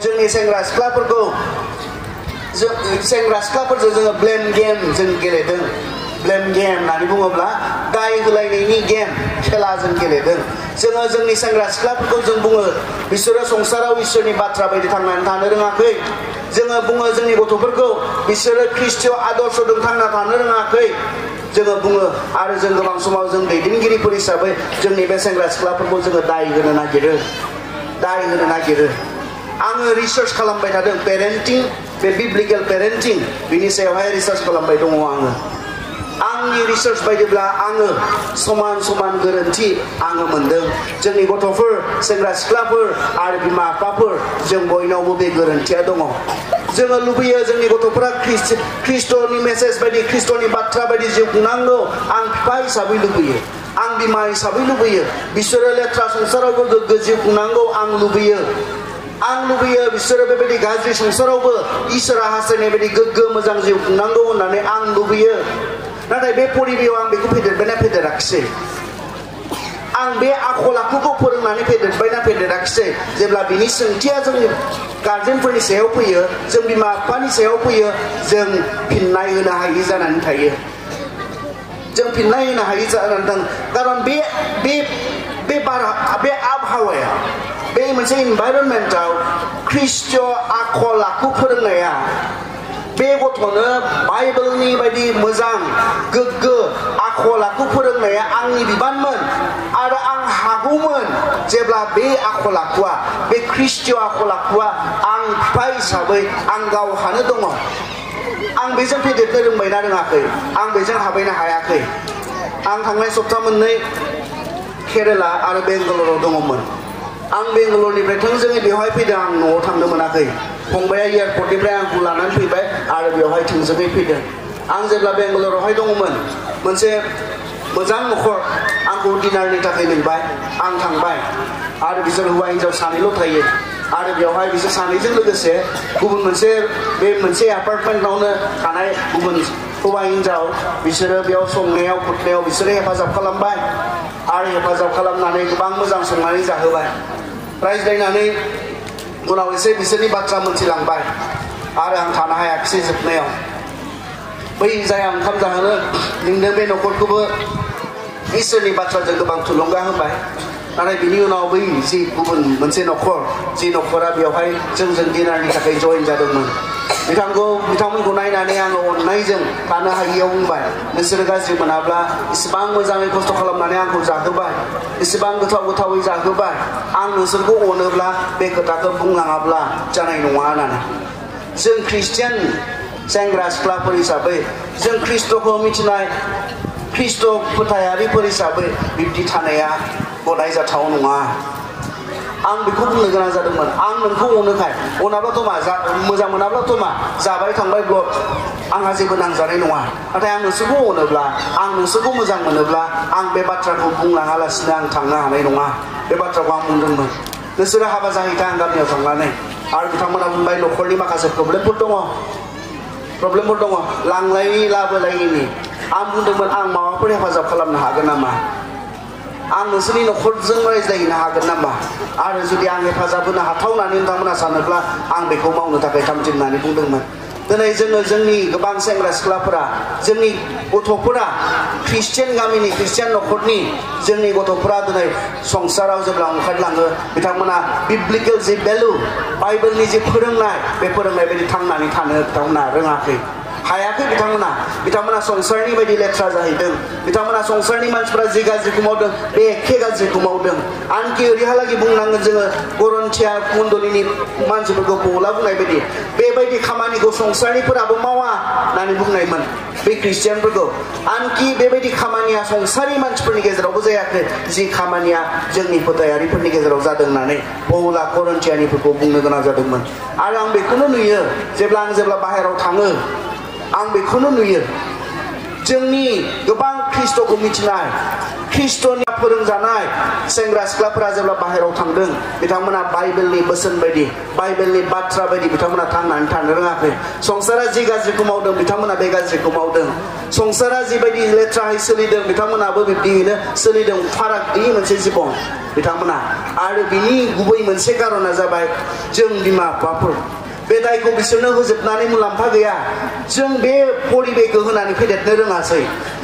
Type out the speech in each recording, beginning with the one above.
जोंनि सेंग्रा सिख्लाफोरखौ सेंग्रा सिख्लाफोरजों जोङो ब्लेम गेम जों गेलेदों। ब्लेम गेम होननानै बुङोब्ला दाय होलायनायनि गेम खेला जों गेलेदों। जोङो जोंनि सेंग्रा सिख्लाफोरखौ जों बुङो बिसोरो संसाराव इसोरनि बाथ्रा बायदि थांनानै थानो रोङाखै। जोङो बुङो जोंनि गथ'फोरखौ बिसोरो ख्रिस्टीय आदर्शजों थांना थानो रोङाखै। जोङो बुङो आरो जों गोबां समाव जों दैदेनगिरिफोर हिसाबै जोंनि बे सेंग्रा सिख्लाफोरखौ जोङो दाय होनो नागिरो। आङो रिसार्च खालामबाय थादों पेरेन्टिं, बे बिब्लिकेल पेरेन्टिं बिनि सायावहाय रिसार्च खालामबाय दङ आङो। आंनि रिसार्च बायदिब्ला आङो समान समान गोरोन्थि आङो मोनदों। जोंनि गथ'फोर, सेंग्रा सिख्लाफोर आरो बिमा बिफाफोर जों बयनावबो बे गोरोन्थिया दङ। जोङो लुबैयो जोंनि गथ'फोरा ख्रिस्ट'नि मेसेज बायदि ख्रिस्ट'नि बाथ्रा बायदि जिउ खुंनांगौ। आं बिफा हिसाबै लुबैयो, आं बिमा हिसाबै लुबैयो बिसोरो लेथ्रा संसारावबो गोग्गो जिउ खुंनांगौ आं लुबैयो। आं लुबैयो बिसोरो बेबायदि गाज्रि संसारावबो इसोरा हास्थायनाय बायदि गोग्गो मोजां जिउ खुंनांगौ होननानै आं लुबैयो। नाथाय बे परिबेयाव आं बेखौ फेदेरबायना फेदेराखिसै? आं बे आखल आखुखौ फोरोंनानै फेदेरबायना फेदेराखिसै? जेब्ला बिनि सोंथिया जोंनि गार्जेनफोरनि सायाव फैयो, जों बिमा बिफानि सायाव फैयो, जों फिननाय होनो हायि जानानै थायो। जों फिननाय होनो हायि जानानै दं। खारन बे आबहावाया, बे मोनसे इनभाइरनमेन्टआव ख्रिस्टीय आखल आखु फोरोंनाया बे गथ'नो बाइबेलनि बायदि मोजां गोग्गो आखल आखु फोरोंनाया आंनि बिबानमोन आरो आं हागौमोन जेब्ला बे आखल आखुआ, बे ख्रिस्टीय आखल आखुआ आं बिफा हिसाबै आं गावहानो दङ। आं बेजों फेदेरनो रोंबायना रोङाखै? आं बेजों हाबैनो हायाखै। आं थांनाय सप्ता मोननै केरेला आरो बेंगालराव दङमोन। आं बेंगालरनिफ्राय थोंजोङै बेवहाय फैदों, आं न'आव थांनो मोनाखै। फंबाया एयारपर्टनिफ्राय आंखौ लानानै फैबाय आरो बेवहाय थोंजोङै फैदों। आं जेब्ला बेंगालरावहाय दङमोन, मोनसे मोजां न'खर आंखौ डिनारनि थाखाय लिंबाय। आं थांबाय आरो बिसोर हौवा हिन्जाव सानैल' थायो आरो बेवहाय बिसोर सानैजों लोगोसे गुबुन मोनसे एपार्टमेन्टआवनो थानाय गुबुन हौवा हिन्जाव, बिसोरो बेयाव संनायाव खुरनायाव बिसोरो हेफाजाब खालामबाय आरो हेफाजाब खालामनानै गोबां मोजां संनानै जाहोबाय। रायज्लायनानै उनाव एसे बिसोरनि बाथ्रा मोनथिलांबाय आरो आं थानो हायाखिसै। जोबनायाव बै जाय ओंखाम जाहोनो लिंदों बे न'खरखौबो इसोरनि बाथ्राजों गोबां थुलुंगा होबाय। नाथाय बिनि उनाव बै जि गुबुन मोनसे न'खर, जि न'खरा बेवहाय जोंजों डिनारनि थाखाय जइन जादोंमोन, बिथांमोनखौ नायनानै आङो अननायजों थानो हायियाव बुंबाय, नोंसोरो गाज्रि मोनाब्ला इसेबां मोजाङै खस्थ' खालामनानै आंखौ जाहोबाय, इसेबां गोथावै जाहोबाय, आं नोंसोरखौ अनोब्ला बे खोथाखौ बुंलाङाब्ला जानाय नङा होननानै। जों ख्रिस्टियान सेंग्रा सिख्लाफोर हिसाबै, जों ख्रिस्ट'खौ मिथिनाय ख्रिस्ट' फोथायारिफोर हिसाबै बिब्दि थानाया गनायजाथाव नङा। आं बेखौ बुंनो गोनां जादोंमोन। आं नोंखौ अनोखाय, अनाब्लाथ' मा, मोजां मोनाब्लाथ' मा, जाबाय थांबाय ब्लड, आंहा जेबो नांजानाय नङा। नाथाय आं नोंसोरखौ अनोब्ला, आं नोंसोरखौ मोजां मोनोब्ला आं बे बाथ्राखौ बुंलाङालासिनो आं थांनो हानाय नङा। बे बाथ्राखौ आं बुंदोंमोन। नोंसोरो हाबा जाहैथा आं गामियाव थांनानै। आरो बिथांमोना बुंबाय न'खरनि माखासे प्रब्लेमफोर दङ, लांलायनि लाबोलायनि। आं बुंदोंमोन आं माबाफोर हेफाजाब खालामनो हागोन नामा? आं नोंसोरनि न'खरजों रायज्लायहैनो हागोन नामा? आरो जुदि आं हेफाजाब होनो हाथाव होननानै नोंथांमोना सानोब्ला आं बेखौ मावनो थाखाय थामथि होननानै बुंदोंमोन। दिनै जोंनि गोबां सेंग्रा सिख्लाफोरा, जोंनि गथ'फोरा, ख्रिस्टियान गामिनि ख्रिस्टियान न'खरनि जोंनि गथ'फोरा दिनै संसाराव जेब्ला ओंखारलाङो, बिथांमोना बिब्लिकेल जि भेलु, बाइबेलनि जि फोरोंनाय, बे फोरोंनाय बायदि थांनानै थानो बिथांमोना रोङाखै, हायाखै। बिथांमोना संसारनि बायदि लेथ्रा जाहैदों। बिथांमोना संसारनि मानसिफोरा जि गाज्रिखौ मावदों बे एखे गाज्रिखौ मावदों। आनखि ओरैहालागै बुंनांगोन जोङो गरन्थिया मण्डलिनि मानसिफोरखौ पौला बुंनाय बायदि बेबायदि खामानिखौ संसारिफोराबो मावा होननानै बुंनायमोन बे ख्रिस्टियानफोरखौ। आनखि बेबायदि खामानिया संसारि मानसिफोरनि गेजेरावबो जायाखै जि खामानिया जोंनि फोथायारिफोरनि गेजेराव जादों होननानै पौला गरन्थियानिफोरखौ बुंनो गोनां जादोंमोन। आरो आं बेखौनो नुयो जेब्ला बाहेराव थाङो, आं बेखौनो नुयो जोंनि गोबां ख्रिस्ट'खौ मिथिनाय, ख्रिस्ट'नि फोरोंजानाय सेंग्रा सिख्लाफोरा जेब्ला बाहेरायाव थांदों बिथांमोना बाइबेलनि बोसोन बायदि बाइबेलनि बाथ्रा बायदि बिथांमोना थांनानै थानो रोङाखै संसारा जि गाज्रिखौ मावदों बिथांमोना बे गाज्रिखौ मावदों संसारा जिबायदि लेथ्रायै सोलिदों बिथांमोनाबो बिब्दियैनो सोलिदों फाराग गैयै मोनसे जिबन बिथांमोना आरो बिनि गुबै मोनसे कारना जाबाय जों बिमा बिफाफोर बे दायखौ बिसोरनो होजोबनानै मुलाम्फा गैया जों बे परिबेखौ होनानै फेदेरनो रोङासै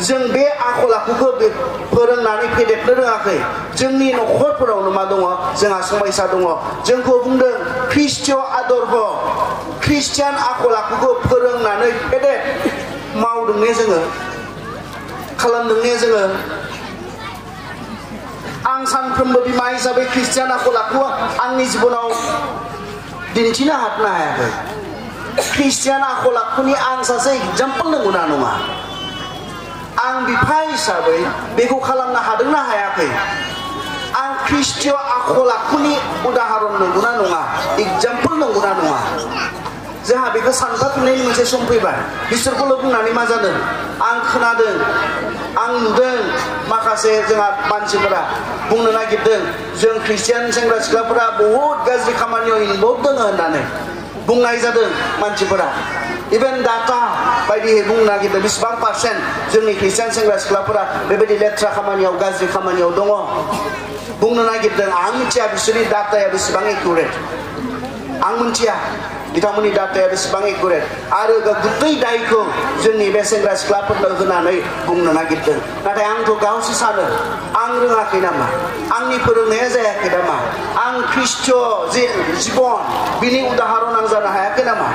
जों बे आखल आखुखौ फोरोंनानै फेदेरनो रोङाखै जोंनि न'खरफोरावनो मा दङ जोंहा समयसा दङ जोंखौ बुंदों ख्रिस्टीय आदर्श ख्रिस्टियान आखल आखुखौ फोरोंनानै फेदेर मावदों ने जोङो खालामदों ने जोङो आं सानफ्रोमबो बिमा हिसाबै ख्रिस्टियान आखल आखु आंनि जिबनाव दिन्थिनो हानो हायाखै ख्रिस्टियान आखल आखुनि आं सासे एगजाम्पल नंगौना नङा आं बिफा हिसाबै बेखौ खालामनो हादोंना हायाखै आं ख्रिस्टीय आखल आखुनि उदाहरन नंगौना नङा एगजाम्पल नंगौना नङा जोंहा बेखौ सानफाफिननायनि मोनसे सम फैबाय बिसोरखौल' बुंनानै मा जादों आं खोनादों आं नुदों माखासे जोंहा मानसिफोरा बुंनो नागिरदों जों ख्रिस्टियान सेंग्रा सिख्लाफोरा बहुत गाज्रि खामानियाव इनभल्भ दङ होननानै बुंनाय जादों मानसिफोरा इभेन डाटा बायदियै बुंनो नागिरदों बेसेबां पार्सेन्ट जोंनि ख्रिस्टियान सेंग्रा सिख्लाफोरा बेबायदि लेथ्रा खामानियाव गाज्रि खामानियाव दङ बुंनो नागिरदों आं मिथिया बिसोरनि डाटाया बेसेबां एकुरेट आं मिथिया बिथांमोननि डाटाया बेसेबां एकुरेट आरो गुबै दायखौ जोंनि बे सेंग्रा सिख्लाफोरनो होनानै बुंनो नागिरदों नाथाय आंथ' गावसो सानो आं रोङाखै नामा आंनि फोरोंनाया जायाखै नामा आं ख्रिस्टीय जिबन बिनि उदाहरन आं जानो हायाखै नामा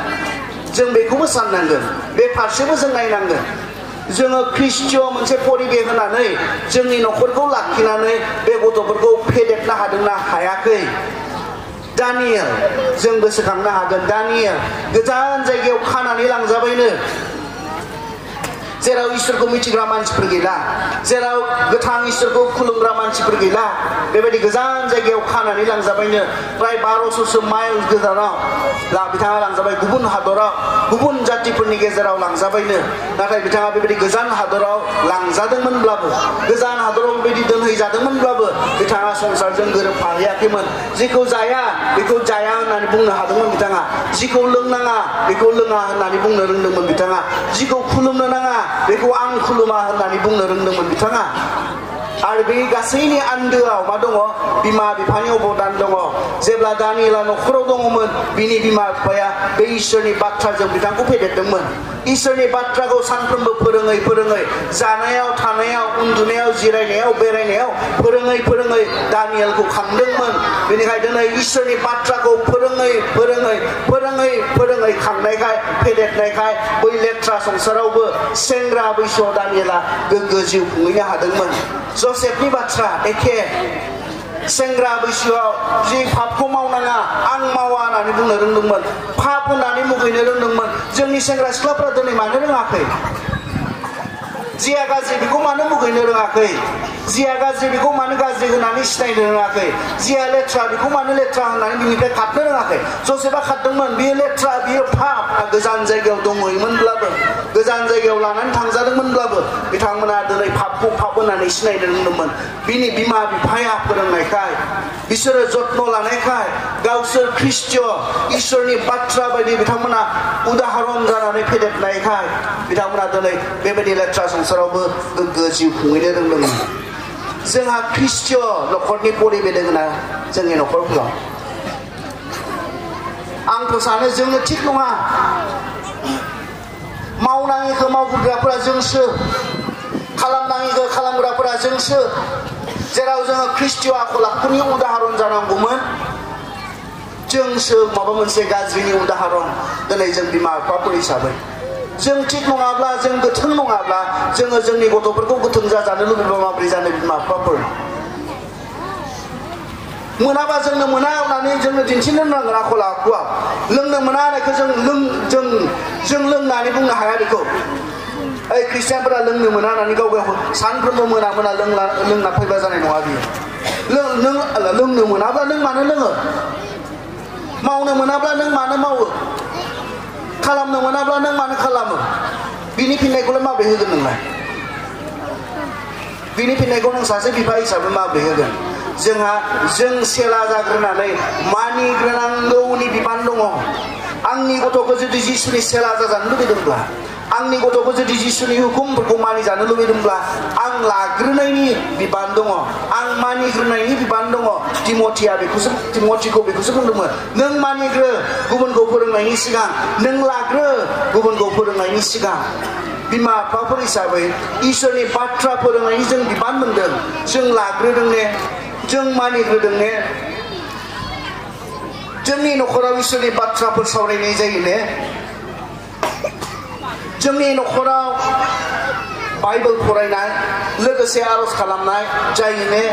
जों बेखौबो साननांगोन बे फारसेबो जों नायनांगोन जोङो ख्रिस्टीय मोनसे परिबेख होनानै जोंनि न'खरखौ लाखिनानै बे गथ'फोरखौ फेदेरनो हादोंना हायाखै दानियेल जों गोसोखांनो हागोन दानियेल गोजान जायगायाव खानानै लांजाबायनो जेराव इसोरखौ मिथिग्रा मानसिफोर गैला जेराव गोथां इसोरखौ खुलुमग्रा मानसिफोर गैला बेबायदि गोजान जायगायाव खानानै लांजाबायनो प्राय 1200 माइल गोजानाव बिथाङा लांजाबाय गुबुन हादराव गुबुन जातिफोरनि गेजेराव लांजाबायनो नाथाय बिथाङा बेबायदि गोजान हादराव लांजादोंमोनब्लाबो गोजान हादराव बेबायदि दोनहैजादोंमोनब्लाबो बिथाङा संसारजों गोरोबफाहैयाखैमोन जेखौ जाया बेखौ जाया होननानै बुंनो हादोंमोन बिथाङा जिखौ लोंनाङा बेखौ लोङा होननानै बुंनो रोंदोंमोन बिथाङा जिखौ खुलुमनो नाङा बेखौ आं खुलुमा होननानै बुंनो रोंदोंमोन बिथाङा आरो बे गासैनि आन्दोआव मा दङ बिमा बिफानि अबदान दङ जेब्ला दानियेला न'खराव दङमोन बिनि बिमा बिफाया बे इसोरनि बाथ्राजों बिथांखौ फेदेरदोंमोन इसोरनि बाथ्राखौ सानफ्रोमबो फोरोङै फोरोङै जानायाव थानायाव उन्दुनायाव जिरायनायाव बेरायनायाव फोरोङै फोरोङै दानियेलखौ खांदोंमोन बेनिखायनो दिनै इसोरनि बाथ्राखौ फोरोङै फोरोङै फोरोङै फोरोङै खांनायखाय फेदेरनायखाय बै लेथ्रा संसारावबो सेंग्रा बैसोआव दानियेला गोग्गो जिउ खुंहैनो हादोंमोन जसेफनि बाथ्रा एखे सेंग्रा बैसोआव जि पापखौ मावनाङा आं मावा होननानै बुंनो रोंदोंमोन पाप होननानै मुगैनो रोंदोंमोन जोंनि सेंग्रा सिख्लाफ्रा दिनै मानो रोङाखै जिया गाज्रि बेखौ मानो मुगैनो रोङाखै जिया गाज्रि बेखौ मानो गाज्रि होननानै सिनायनो रोङाखै जिया लेथ्रा बेखौ मानो लेथ्रा होननानै बिनिफ्राय खारनो रोङाखै जसेफा खारदोंमोन बियो लेथ्रा बियो पाप गोजान जायगायाव दंहैयोमोनब्लाबो गोजान जायगायाव लानानै थांजादोंमोनब्लाबो बिथांमोना दिनै पापखौ पाप होननानै सिनायनो रोंदोंमोन बिनि बिमा बिफाया फोरोंनायखाय बिसोरो जत्न लानायखाय गावसोर ख्रिस्टीय इसोरनि बाथ्रा बायदि बिथांमोना उदाहरन जानानै फेदेरनायखाय बिथांमोना दिनै बेबायदि लेथ्रा संसारावबो गोग्गो जिउ खुंहैनो रोंदोंमोन जोंहा ख्रिस्टीय न'खरनि परिबेख दङ ना जोंनि न'खरफोराव आंथ' सानो जोङो थिग नङा मावनाङिखौ मावग्राफोरा जोंसो खालामनाङिखौ खालामग्राफोरा जोंसो जेराव जोङो ख्रिस्टीय आखल आखुनि उदाहरन जानांगौमोन जोंसो माबा मोनसे गाज्रिनि उदाहरन दिनै जों बिमा बिफाफोर हिसाबै जों थिग नङाब्ला जों गोथों नङाब्ला जोङो जोंनि गथ'फोरखौ गोथों जाजानो लुबैबा माबोरै जानो बिमा बिफाफोर मोनाबा जोंनो मोना होननानै जोंनो दिन्थिनो नांगोन आखल आखुआ लोंनो मोना होननायखौ जों लोंनानै बुंनो हाया बेखौ ओइ ख्रिस्टियानफोरा लोंनो मोना होननानै गाव सानफ्रोमबो मोना मोना लोंना फैबा जानाय नङा बियो लोंनो मोनाब्ला नों मानो लोङो मावनो मोनाब्ला नों मानो मावो खालामनो मोनाब्ला नों मानो खालामो बिनि फिननायखौलाय माबोरै होगोन नोंलाय बिनि फिननायखौ नों सासे बिफा हिसाबै माबोरै होगोन जों सेला जाग्रोनानै मानिग्रोनांगौनि बिबान दङ आंनि गथ'खौ जुदि जिसुनि सेला जाजानो लुबैदोंब्ला आंनि गथ'खौ जुदि जिसुनि हुकुमफोरखौ मानिजानो लुबैदोंब्ला आं लाग्रोनायनि बिबान दङ आं मानिग्रोनायनि बिबान दङ तिमथिखौ बेखौसो बुंदोंमोन नों मानिग्रो गुबुनखौ फोरोंनायनि सिगां नों लाग्रो गुबुनखौ फोरोंनायनि सिगां बिमा बिफाफोर हिसाबै इसोरनि बाथ्रा फोरोंनायनि जों बिबान मोनदों जों लाग्रोदों ने जों मानिग्रोदों ने जोंनि न'खराव इसोरनि बाथ्राफोर सावरायनाय जायो ने जोंनि न'खराव बाइबेल फरायनाय लोगोसे आरज खालामनाय जायो ने